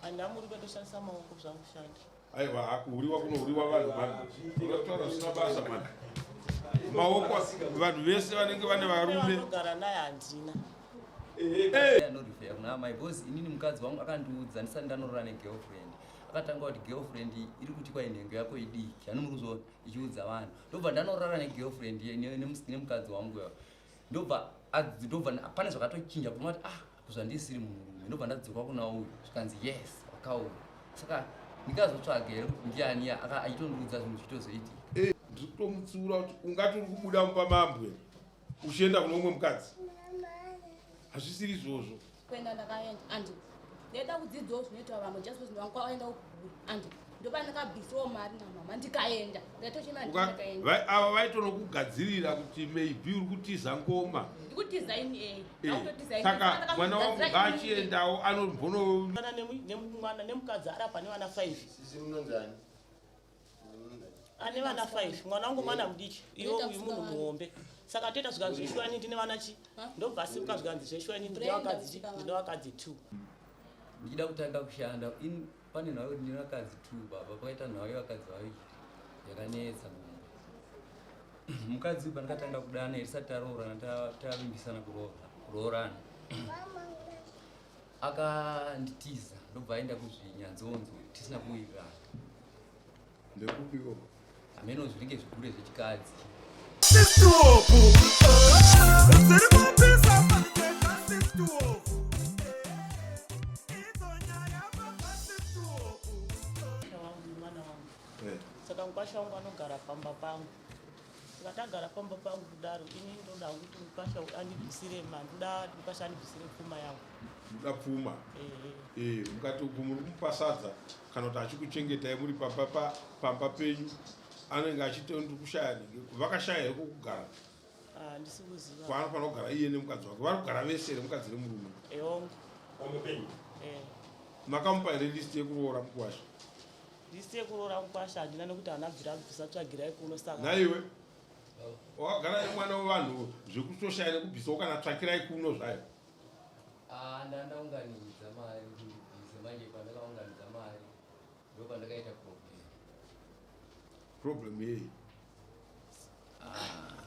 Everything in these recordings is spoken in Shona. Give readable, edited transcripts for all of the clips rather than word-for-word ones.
Handina murume, ndoshandisa maoko zvangu kushanda. Aiwa, kuhuriwa kunohuriwa vanhu mani, urikutaura zvisina basa mani. Maoko, vanhu vese vanenge vane varume. Vanogara naye handina. Anorifeya kuna amai because inini mukadzi wangu akandiudza ndisati ndanorora negirlfriend, akatanga kuti girlfriend iri kuti kwai nhengo yako idiki, ani muri kuzviona ichiudza vanhu. Ndobva ndanorara negirlfriend nemukadzi wangu yo, ndobva pane zvakatochinja kuma kuti ah, kuzvandisiri munhurume. Ndobva ndadzoka kuna uyu, zvikanzi yes, wakaura. Saka ndingazotsvaga here kuti ndiani achitondiudza zvinhu zvichitozoitika? Ndiri kutomutsiura kuti ungati uri kubuda mumba mambwe uchienda kune umwe mukadzi, hazvisiri izvozvo. Kuenda ndakaenda andi ndaida kudzidzawo zvinoitwa vamwe, just because vangu kwaenda kuguru, andi ndopa ndakabvisawo mari namama ndikaenda, ndaitochema. Ndikaenda. Ava vaitonokugadzirira kuti maybe uri kutiza ngoma. Ndikutiza ini. Eh, saka mwana wangu ngaachiendawo anombono Kana nemwana nemukadzi arapa nevana 5. Sisi, munonzani? Ane vana 5. Mwana wangu mwana mudiki, iwe uyu munhu muhombe. Saka toita zvikanzi zveshuwa ini ndine vana chi, ndobva asimuka zvikanzi zveshuwa ini ndine vakadzi chi, ndine vakadzi 2. Ndichida kutanga kushanda pane nhau yekuti ndine vakadzi two baba. Pakaita nhau yevakadzi vaviri yakanetsa kumba. Mukadzi uyu pandakatanga kudana, tisati taroorana, tavimbisana kuroorana, akanditiza, ndobva aenda kuzvinyanzonzo tisina kuwirirana. Ndekupiko? Hameno, zvinenge zvigure zvechikadzi. Sistuopu dziri kupisa panyika, sistuopu idzo nyaya baba, sistuopu. Wangu mwana wangu. Saka mukwasha wangu anogara pamba pangu. Saka tagara pamba pangu kudaro, ini ndoda kuti mukwasha andibvisire ndoda kuti mukwasha andibvisire pfuma yangu. Muda pfuma? Ehe. Mukati uku muri kumupa sadza kana kuti achikuchengetai muri pamba penyu, anenge achitondi kushaya, vakashaya here kwokugara? Ah, handisi kuziva. Kwaanofanira kugara iye nemukadzi wake? Vari kugara vese here, mukadzi nemurume? Eongo. Eh. Makamupa here list yekuroora mukwasha? List yekuroora mukwasha handina, nekuti haana bvira abvisa tsvagirai kuno, saka Naiwe wakagara nemwana wevanhu zvekutoshaya nekubvisawo kana tsvakirai kuno zvayo. Ah, ndandaunganidza mari kuti ndibvise. Manje pandakaunganidza mari ndo pandakaita problem. Problem yei? Ah,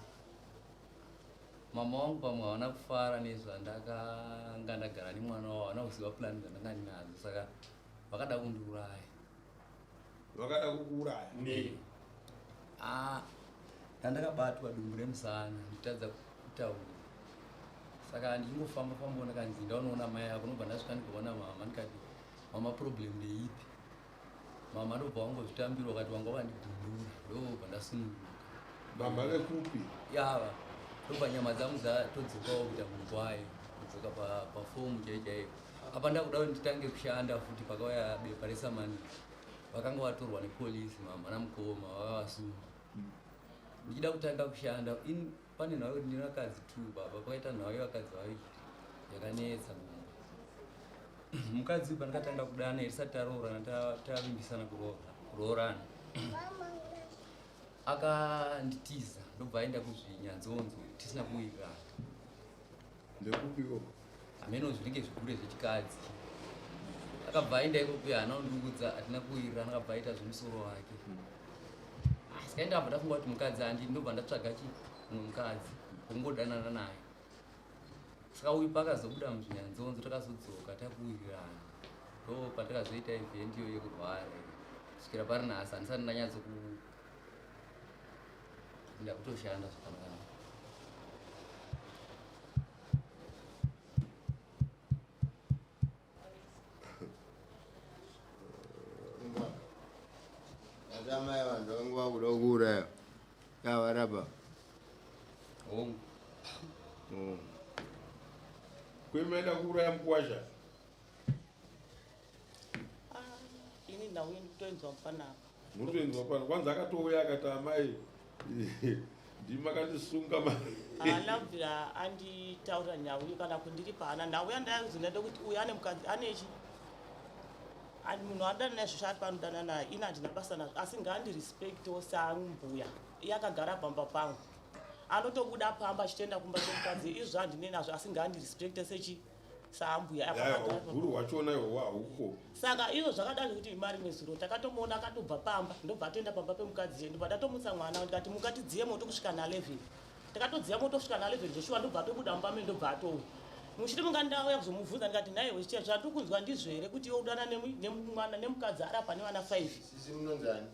mama wangu pamwe havana kufara nezvandakanga ndagara nemwana wavo, havana kuziva plan dzandanga ndinadzo, saka vakada kundiuraya. Vakada kukuuraya? Nei? Ah, ndandakabatwa dumbu remusana, nditadza kutaura, saka ndichingofamba famba ndakanzi ndaunoona mai ako. Nobva ndasvika ndikaona mama, ndikati, "Mama, problem ndeipi?" Mama ndobva wangozvitambira, wakati wanga wandigumbura, ndobva ndasununguka. Mama vekupi? Yava, ndobva nyama dzangu dzatodzokawo kuita munhu kwayo, kudzoka pafomu chaiyo chaiyo. Apa ndakuda kuti nditange kushanda futi, pakauya bepa resamanisi, vakanga vatorwa nepolisi, mama namukoma vakavasunga. Ndichida kutanga kushanda pane nhau yekuti ndine vakadzi two baba. Pakaita nhau yevakadzi vaviri yakanetsa kumba. Mukadzi uyu pandakatanga kudana, tisati taroorana, tavimbisana kuroorana, akanditiza, ndobva aenda kuzvinyanzonzo tisina kuwirirana. Ndekupiko? Hameno, zvinenge zvigure zvechikadzi. Akabva aenda ikoko, haana kundiudza, hatina kuwirirana, akabva aita zvemusoro wake. Ah, saka ndabva ndafunga kuti mukadzi handi, ndobva ndatsvaga chi mumwe mukadzi kungodanana naye. Saka uyu paakazobuda muzvinyanzonzo, takazodzoka takuwirirana, ndo patakazoita event iyo yekurwara. Kusvikira pari nhasi handisati ndanyatso ku ndakutoshanda zvakanaka. Atamai, vanhu vangu vakuda kuuraya yavarapa. Hongu. Kwemaida kuuraya mukuwasha? Ah, ini ndauye ndikutoenzwa panapa. Mutoenzwa pano, kwanza akatouya akati, "Amai, ndimakandisunga." Haana kubvira anditaurira nhau iyo kana kundiripa hana. Nhau yandaizoenda kuti uyu ane mukadzi, anechi ani, munhu adana naye zvisvo ari panodana naye, ini handina basa nazvo, asi ngaandirespectewo sambuya. Iye akagara pamba pangu, anotobuda pamba achitoenda kumba kwemukadzi, izvo handine nazvo, asi ngaandirespecte sechi. Saambuya apa Aiwa, akagara uguru hwachona ihwohwo hauko. Saka izvo zvakadaro zvekuti mari nezuro takatomuona akatobva pamba, ndobva atoenda pamba pemukadzi, ndobva ndatomutsa mwana ndikati mukatidziye moto kusvika na11. Takatodziya moto kusvika na11 zveshuwa, ndobva atobuda mumba medu, ndobva atouya. Muchiti mungandauya kuzomubvunza, ndikati nhaiwe, chicha zvandiri kunzwa ndizvo here kuti iwe udana nemwana nemukadzi ari apa nevana 5? Sisi munonzani?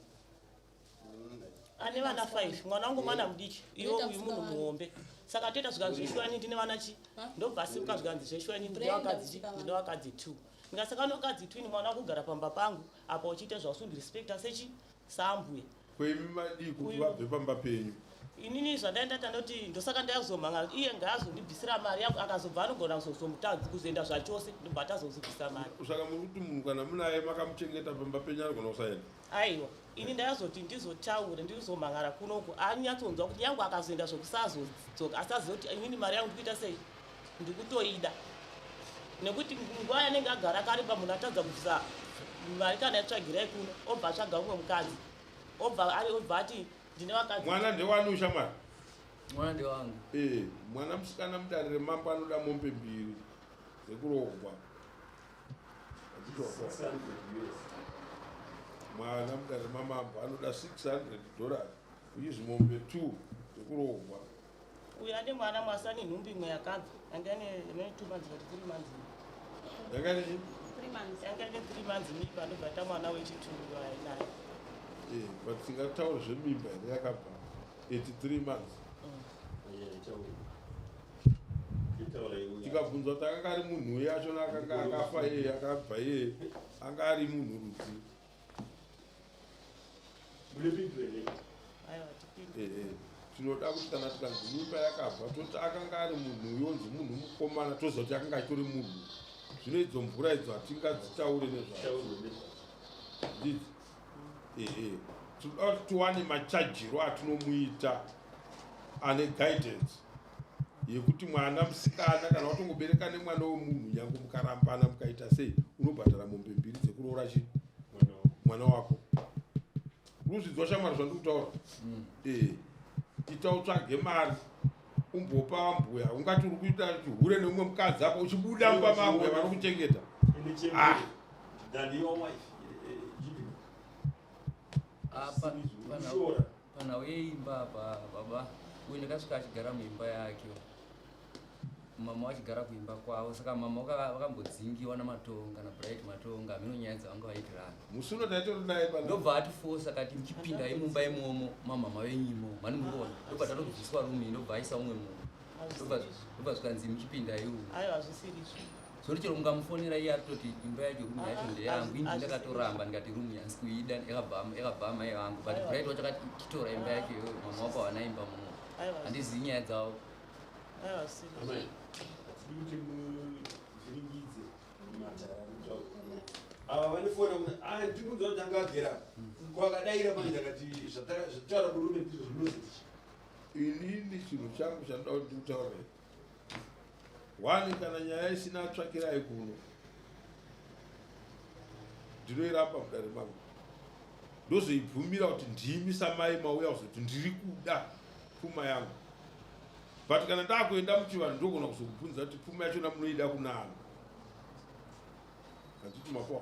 Ane vana 5, mwana wangu mwana mudiki, iwe Toita uyu munhu musikana. muhombe. Saka toita zvikanzi zveshuwa ini ndine vana chi, ndobva asimuka zvikanzi zveshuwa ini ndine Brenda vakadzi chi, musikana. ndine vakadzi 2. Ndikasaka vakadzi 2, ini mwana wakugara pamba pangu apa uchiita zvausundirespecta sechi saambuya. Kwemi madii kuti Uyu. vabve pamba penyu? Inini zvandaenda tandoti ndosaka ndayazomhanga, iye ngaazondibvisira mari yangu, akazobva anogona kuzozomutadzi kuzoenda zvachose, ndobva tazozobvisa mari. Saka muri kuti munhu kana munaye makamuchengeta pamba penyu anogona kusaenda? Aiwa, ini ndayazoti ndizotaure, ndizomhangara kunoku anyatsonzwa kuti nyange akazoenda zvokusazodzoka asaziva kuti inini mari yangu ndikuita sei, ndikutoida, nekuti nguva yanenge agara akareba munhu atadza kubvisa mari kana yatsvagirai kuno, obva atsvaga umwe mukadzi, obva ari obva ati ndine vakadzi. Mwana ndewani ushamwari? Mwana ndewangu. Ee, mwana musikana mudare remambo anoda mombe mbiri dzekuroorwa. 600 US. Mwana mudare remamambo anoda $600, uchizi mombe 2 dzekuroorwa. Uyu ane mwana mwasi ane nhumbi imwe yakabva yanga ine 2 months kati 3 months. Yakati? 3 months. Yanga ine 3 months mimba, ndobva ta mwana wechitu naye. Ee, but tingataura zvemimba here yakabva 83 months? Tikabvunzwa kuti akanga ari munhu uye achona akanga akafa iyeye akabva iyeye anga ari munhu rudzi? Aiwa, tipinde. Ee, tinoda kuti kana tikanzi mimba yakabva toti akanga ari munhu uyonzi munhu mukomana, toziva kuti akanga achitori munhu. Zvino idzo mvura idzo hatingadzitaure nezvadzo, ndidzi ehe. Tinoda kuti tiwane machajiro atinomuita ane guidance yekuti mwana musikana kana watongobereka nemwana wemunhu, nyange mukarambana mukaita sei, unobhadhara mombe mbiri dzekuroora chi mwana wako. Urikuzvidzwa shamwari zvandiri kutaura? Ee, ita utsvage mari umbopa mbuya. Ungati uri kuita chihure neumwe mukadzi apa uchibuda mumba mambuya vari kuchengeta. Ah. Than your wife, Jimmy. Apa Ushora. panhau yeimba apa, baba uyu ndakasvika achigara muimba yake, mama vachigara kuimba kwavo. Saka mama vakambodzingiwa naMatonga, naBright Matonga, hamino nyaya dzavanga vaitirana. Musi uno taitori naye pana. Ndobva atifosa kati muchipindai mumba imomo mamama venyimo mani murikuona. Ndobva tatobviswa room iyi, ndobva aisa umwe munhu, ndobva zvikanzi muchipindai umu. Aiwa, hazvisiri izvo. Zvoti chero mukamufonera iye atoti imba yacho, room yacho ndeyangu. Ah, Ini ndakatoramba ndikati room yansi kuida, yakabva mai vangu, but Aiwa. Bright wacho akati chitora imba yacho iyoyo, mama wako havana imba muno. Aiwa. Handizivi nyaya dzavo. Aiwa, hazvisiri izvo. Amai, hatidi kuti muvhiringidze matara mutauro. Ava vanofona kuti ah, ndinkunzwa kuti anga agera kwakadaira manje, ndakati zvataura murume ndizvo zvinoziti. Inini chinhu changu chandoda kuti ndikutaurire one, kana nyaya isina tsvakirai kuno, ndinoiramba mudare mangu, ndozoibvumira kuti ndimi samai mauya kuzoti ndiri kuda pfuma yangu. But kana ndakuenda muchivanhu, ndogona kuzokubvunza kuti pfuma yachona munoida kunani. Handiti mapoa?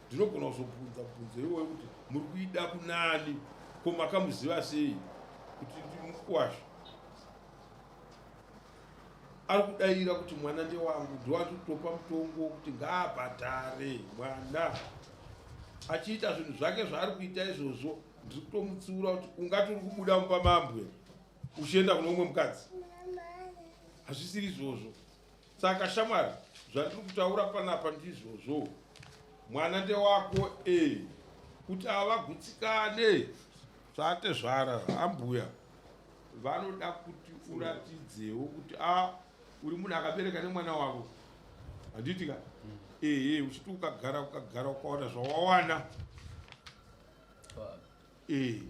Ndinogona kuzobvunza bvunzo iwoyo kuti muri kuida kunani, ko makamuziva sei kuti ndimukwasha ari kudayira kuti mwana ndewangu, ndowandi kutopa mutongo kuti ngaabhadhare. Mwana achiita zvinhu zvake zvaari kuita izvozvo, ndiri kutomutsiura kuti ungati uri kubuda mumba mambwe uchienda kune umwe mukadzi, hazvisiri izvozvo. Saka shamwari, zvandiri kutaura panapa ndizvozvo. Mwana ndewako e kuti avagutsikane zvatezvara ambuya vanoda kuti uratidzewo kuti a uri munhu akabereka nemwana wavo, handiti ka? Ehe, uchiti ukagara ukagara ukawana zvawawana. Ee.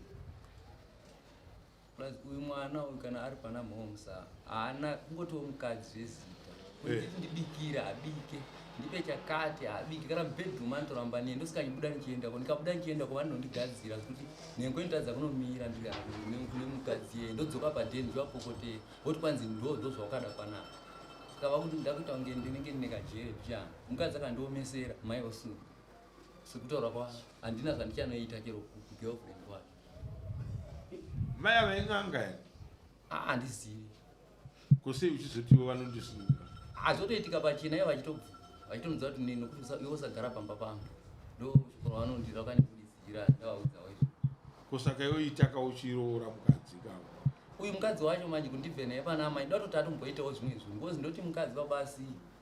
Plus uyu mwana uyu kana ari pana mhomsa haana kungotiwo mukadzi zvezita. Kunditi ndibikire habike, ndipe chakati habike, kana mubedroom anotoramba neni. Ndosika ndibuda ndichiendako, ndikabuda ndichiendako vanondigadzira zvekuti nhengo inotadza kunomira ndiri kune mukadzi yeye. Ndodzoka padheni ndivapopotera, voti kwanzi ndo zvawakada panapa. Saka vakuti ndakuita kunge ndinenge ndine kajere bichana. Mukadzi akandiomesera mai osuku. Sekutaura kwa handina zvandichanoita chero kugirlfriend kwake. Mai ava in'anga here? Ah, handizivi. Ko sei uchizotiwo vanondisunga? Azotoitika pachena ivo vachitobvuma vachitonudza kuti nini nokuti iwe usagara pamba pangu. Ndo shoko ravanondira vakandibudidzira ndavaudzawo izvo. Ko saka iwe itaka uchiroora mukadzi kavo? Uyu mukadzi wacho manje kundibve naye pana amai ndoda kuti atomboitawo zvimwe zvinhu ngozi ndoti mukadzi babasi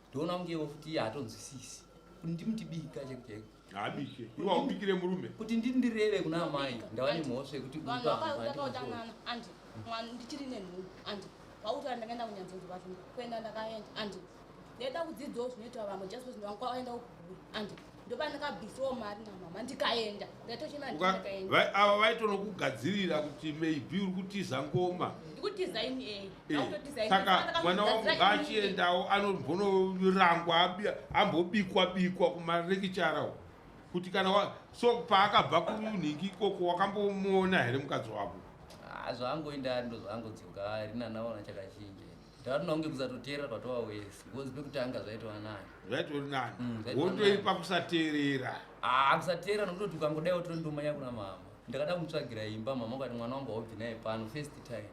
ndoona kungewo futi iye haatonzwisisi kuti ndimuti bika chaiko chaiko. Haabike. Iwe haubikire murume? Kuti ndindireve kuna amai ndava nemhosva yekuti Vanhu vakaudanana andi mwana ndichiri nenhumbu andi vautaura ndakaenda kunyanzonzi vacho kuenda ndakaenda andi ndaida kudzidzawo zvinoitwa vamwe just because ndanga kwaenda kugura andi ndopandakabvisawo mari namama ndikaenda ndatochema ndikaenda. Ava vaitonokugadzirira kuti maybe uri kutiza ngoma. Ndikutiza ini eh. Eh, saka mwana wangu ngaachiendawo anombonorangwa ambobikwa bikwa kumarekichara uko kuti kana wa, so paakabva kunhingi ikoko wakambomuona here mukadzi wako? Ah, zvaangoenda ari ndozvaangodzoka ari nanaona chakachinja. Ndakatoona kunge kusatoteerera kwatova wese because pekutanga zvaitova nani. Zvaitori nani. Wondoipa kusateerera. Ah, kusateerera nokutoti ukangodai wotondomanya kuna mama. Ndakada kumutsvagira imba mama ukati mwana wangu haubvi naye pano first time.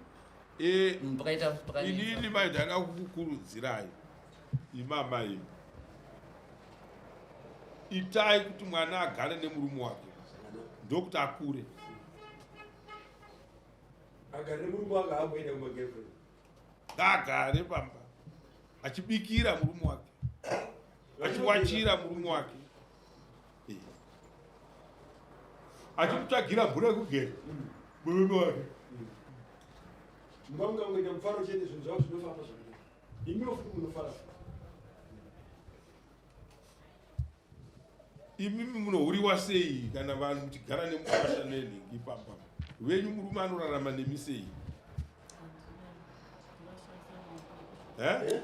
Pakaita pakanetsa. Inini mai ndada kukukurudzirai imama imi. Itai kuti mwana agare nemurume wake ndokuti akure. Agare nemurume wake haamboenda kuma girlfriend. Ngaagare pamba achibikira murume wake, achiwachira murume wake, achimutsvagira mvura yekugeza murume wake. Mumba mukangoita mufaro chete zvinhu zvavo zvinofamba zvakanaka. Imiwo futi munofara. Imimi munohuriwa sei kana vanhu muchigara nemukwasha nenhingi pamba venyu? Murume anorarama nemi sei? Eh?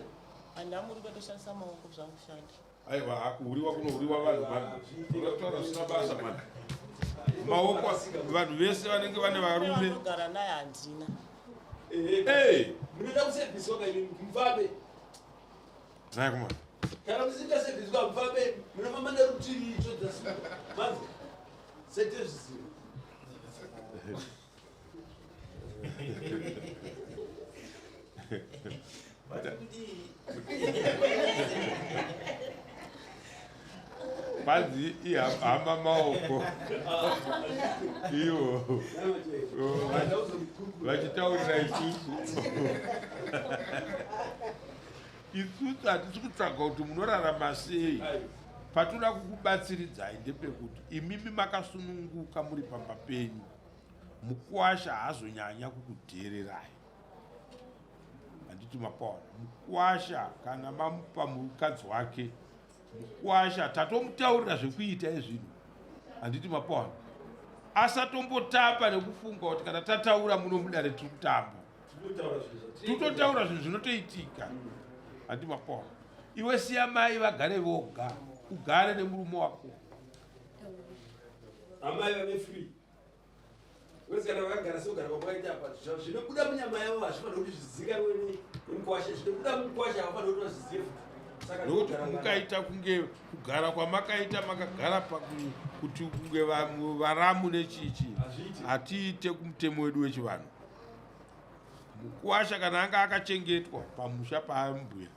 Handina murume, ndoshandisa maoko zvangu kushanda. Aiwa, kuhuriwa kunohuriwa vanhu vanhu kutaura zvisina basa mani. Maoko vanhu vese vanenge vane varume. Vanogara naye handina. Hey! Munoda kusevhiswa kaini mufambe. Naye kumana. Kana musina sevhiswa mufambe munofamba nerutivi icho dzasungwa. Manzi sete zvizivo. Kwanzi ihamba maoko iwo vachitaurira isusu. Isusu hatisi kutsvaga kuti munorarama sei. Patoda kukubatsiridzai ndepekuti imimi makasununguka muri pamba penyu, mukwasha haazonyanya kukudhererai. Handiti mapaona mukwasha kana mamupa mukadzi wake, mukwasha tatomutaurira zvekuita ezvinhu. Handiti mapaona asatombotamba nekufunga kuti kana tataura muno mudare tiri kutamba. Tinototaura zvinhu zvinotoitika. Handiti mapaona iwe siya mai vagare voga, ugare nemurume wako. Amai vave free. Wese kana vakagara sekugara kwakaita apa, zvinobuda munyama yavo hazvifaniri kuti zvizikanwe nemukwasha, zvinobuda mukwasha havafaniri kuti vazvizive futi. Saka Nokuti kugara mukaita kunge kugara kwamakaita makagara kuti kunge varamu nechichi, Hazviiti. hatiite kumutemo wedu wechivanhu. Mukwasha kana anga akachengetwa pamusha paambuya,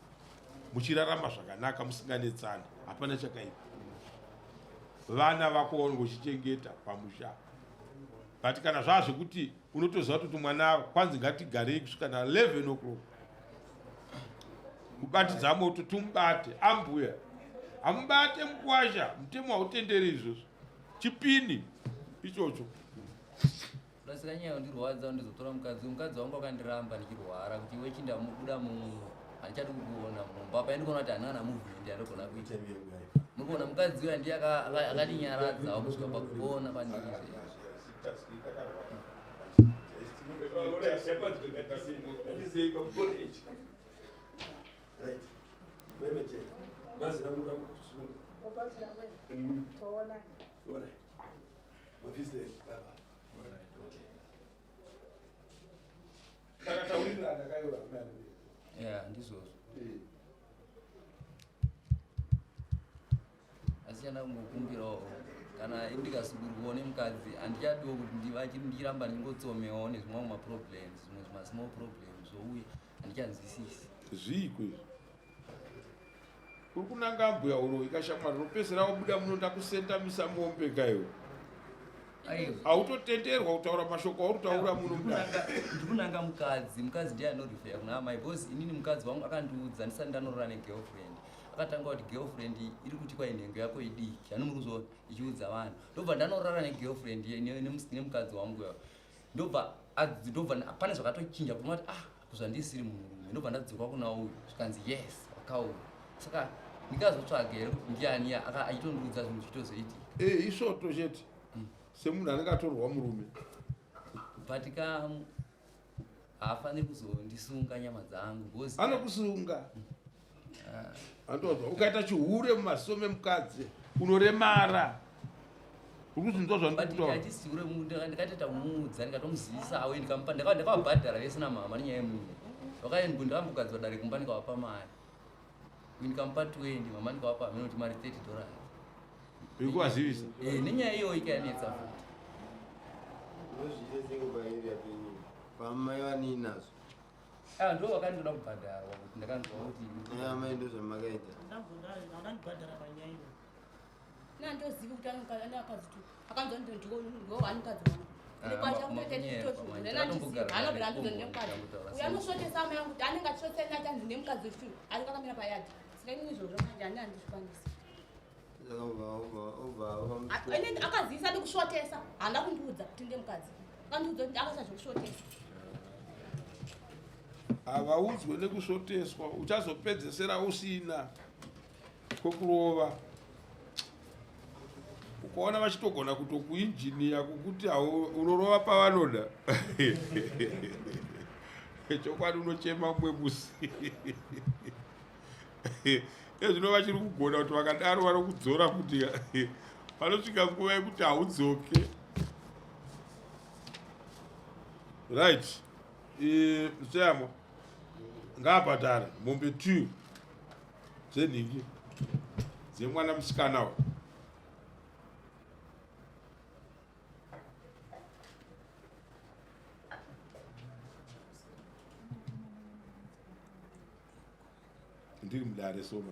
muchirarama zvakanaka musinganetsani, hapana chakaipa. Vana vako vanenge uchichengeta pamusha. But kana zvazvekuti unotoziva kuti mwana kwanzi ngatigarei kusvika na 11 o'clock kubatidza moto tumubate ambuya, hamubate mukwasha, mutemo hautenderi izvozvo. Chipini ichocho. Saka nyaya yondirwadza ndizotora mukadzi, mukadzi wangu akandiramba ndichirwara kuti iwe chinda mubuda muno, handichadi kukuona mumba. Apa ndikuona kuti handina kana movement yandogona kuita. Muri kuona mukadzi uya ndiye akandinyaradza kusvika pakupona pandiri. Yeah, ndizvozvo. Chanda kungokumbirawo kana ndikasungurwawo nemukadzi, handichadiwo kuti ndichiramba ndingotsomewawo nezvimwe maproblems, zvimwe zvimasmall problems zvouya, handichanzwisisi. Zviiko izvi? Uri kunanga mbuya uroyi kashamwari, ropesera wabuda muno, ndakusentamisa mombe kaiwe. Aiwa. Hautotenderwa kutaura mashoko auri kutaura muno mudare. Ndikunanga mukadzi. Mukadzi ndiye anorifeya kuna amai, because inini mukadzi wangu akandiudza ndisati ndanorora negirlfriend. Akatanga kuti girlfriend iri kuti kwai nhengo yako idiki, hani muri kuzviona ichiudza vanhu. Ndobva ndanorara negirlfriend nemukadzi wangu uyo, ndobva pane zvakatochinja kuma kuti ah, kuzvandisiri munhurume. Ndobva ndadzoka kuna uyu, zvikanzi yes, wakaura. Saka ndingazotsvaga here kuti ndiani achitondiudza zvinhu zvichitozoitika? E, isvoto chete, semunhu anenge atorwa murume. But ka haafaniri kuzondisunga nyama dzangu because Anokusunga, andozwa ukaita chihure mumaziso memukadzi unoremara. Uri kuzinzwa But zvandikutaura? Hachishure. Ndikatoita kumuudza, ndikatomuzivisa awe, ndikamupa, ndakavabhadhara vese namama nenyaya yemunhu. Ndakambogadzwa dare kumba, ndikavapa mari. Uyu ndikamupa 20, mama ndikavapa hameno kuti mari $30. Yekuvazivisa? Eh, nenyaya iyoyo ikayanetsa futi. Unozviite senge paarea penyu pamai vaniinazvo? Ah, ndo vakandoda kubhadharwa kuti ndakanzwa kuti Amai, ndo zvamakaita? Ndandibhadhara panyaya iyo. Nandozivi kuti ane akadzi tu, akanzwa ndo ani mukadzi wangu. Anobvira andizo nemukadzi uyo anosvotesa amai angu, kuti anenge achisvotesa achanzi nemukadzi wechitu ari kakamira payadhi. Saka inini izvozvo manje ani handizvikwanisi. Saka ubva Inini akazivisa ndikusvotesa, haana kundiudza kuti ndemukadzi. Akandiudza kuti akaita zvekusvotesa. Havaudzwe nekusvoteswa. Uchazopedzesera usina kwekurova. Ukaona vachitogona kutokuinjiniya kukuti unorova pavanoda, chokwadi unochema mumwe musi. Ezvino vachiri kugona kuti vakadaro vanokudzora kuti panosvika nguva yekuti haudzoke. Right, seyamwa ngaabhadhare mombe 2 dzenhingi dzemwana musikana uyu. Ndiri mudare, soma.